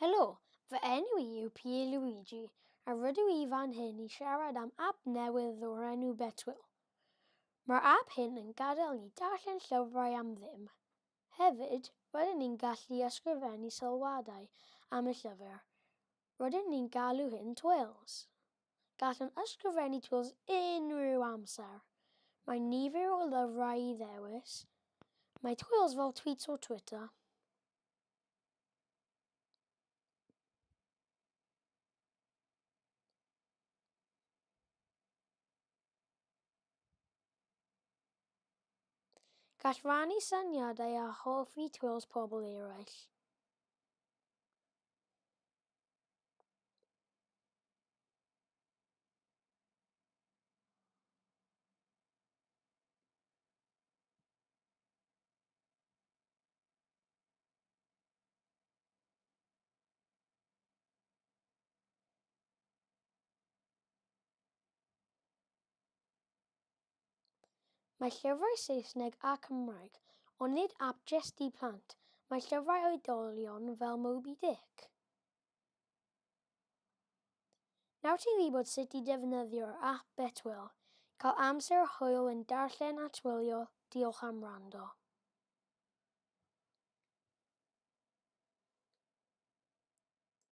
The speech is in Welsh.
Helo, fy enw i yw Pierluigi a rydw i fan hyn i siarad am ap newydd o'r enw Betwyl. Mae'r ap hyn yn gadael ni darllen llyfrau am ddim. Hefyd, rydyn ni'n gallu ysgrifennu sylwadau am y llyfr. Rydyn ni'n galw hyn Twils. Gallwn ysgrifennu Twils unrhyw amser. Mae nifer o lyfrau i ddewis. Mae Twils fel tweets o Twitter. Gall rannu syniadau a hoffi twils pobl eraill. Mae llyfrau Saesneg a Cymraeg, ond nid ap jest i plant, mae llyfrau oedolion fel Moby Dick. Nawr ti'n gwybod sut i defnyddio'r ap Betwyl, cael amser hwyl yn darllen a twylio, diolch am wrando.